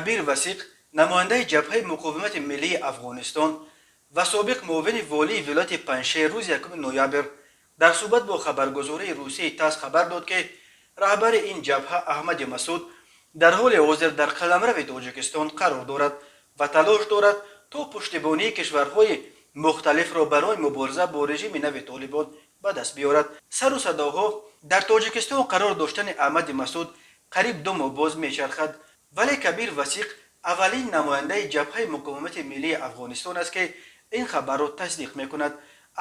Кабир Васиқ, намояндаи Ҷабҳаи Муқовимати Миллии Афғонистон ва собиқ муовини волии вилояти Панҷшер, рӯзи 1 ноябр дар суҳбат бо хабаргузории русии ТАСС хабар дод, ки раҳбари ин ҷабҳа Аҳмади Масуд дар ҳоли ҳозир дар қаламрави Тоҷикистон қарор дорад ва талош дорад, то пуштибонии кишварҳои мухталифро барои мубориза бо режими нави Толибон ба даст биёрад. Сару садоҳо дар Тоҷикистон қарор доштани Аҳмади Масуд қариб 2 моҳ боз мечархад, вале Кабир Васиқ аввалин намояндаи Ҷабҳаи Муқовимати Миллии Афғонистон аст, ки ин хабарро тасдиқ мекунад.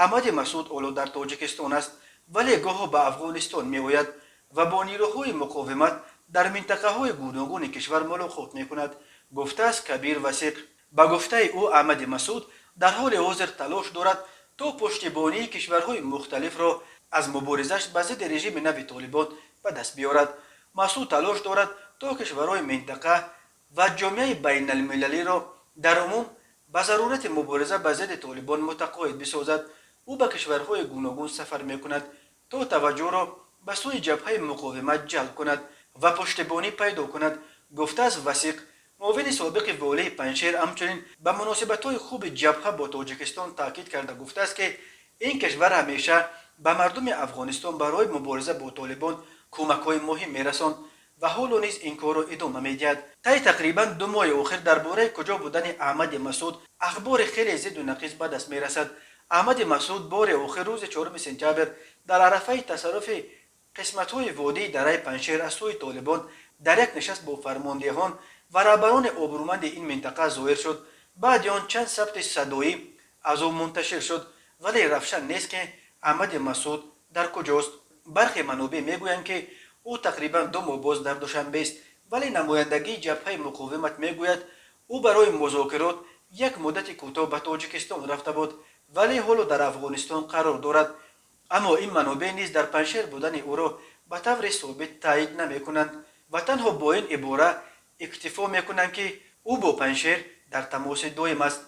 Аҳмади Масуд ҳоло дар Тоҷикистон аст, вале гоҳо ба Афғонистон меояд ва бо нирӯҳои муқовимат дар минтақаҳои гуногуни кишвар мулоқот мекунад, гуфтааст Кабир Васиқ. Ба гуфтаи ӯ, Аҳмади Масуд дар ҳоли ҳозир талош дорад, то пуштибонии кишварҳои мухталифро аз муборизаш ба зидди режими нави Толибон ба даст биёрад. Масуд талош дорад, то кишварҳои минтақа ва ҷомеаи байналмилалиро дар умум ба зарурати мубориза ба зидди Толибон мутақоид бисозад. Ӯ ба кишварҳои гуногун сафар мекунад, то таваҷҷӯҳро ба сӯи Ҷабҳаи Муқовимат ҷалб кунад ва пуштибонӣ пайдо кунад, гуфтааст Васиқ. Муовини собиқи волии Панҷшер ҳамчунин ба муносибатҳои хуби ҷабҳа бо Тоҷикистон таъкид карда, гуфтааст, ки ин кишвар ҳамеша ба мардуми Афғонистон барои мубориза бо Толибон кӯмакҳои муҳим мерасонд ва ҳоло низ ин корро идома медиҳад. Таи тақрибан 2 моҳи охир дар бораи куҷо будани Аҳмади Масуд ахбори хеле зидду нақиз ба даст мерасад. Аҳмади Масуд бори охир рӯзи 4 сентябр дар арафаи тасарруфи қисматҳои водии дараи Панҷшер аз сӯи Толибон дар як нишаст бо фармондеҳон ва раҳбарони обрӯманди ин минтақа зоҳир шуд. Баъди он чанд сабти садоӣ аз ӯ мунташир шуд, вале равшан нест, ки Аҳмади Масуд дар куҷост. Бархе манобеъ мегӯянд, ки ӯ тақрибан 2 моҳ боз дар Душанбест, вале намояндагии Ҷабҳаи Муқовимат мегӯяд, ӯ барои музокирот як муддати кӯтоҳ ба Тоҷикистон рафта буд, вале ҳоло дар Афғонистон қарор дорад. Аммо ин манобеъ низ дар Панҷшер будани ӯро ба таври собит таъйид намекунанд ва танҳо бо ин ибора иктифо мекунанд, ки ӯ бо Панҷшер дар тамоси доим аст.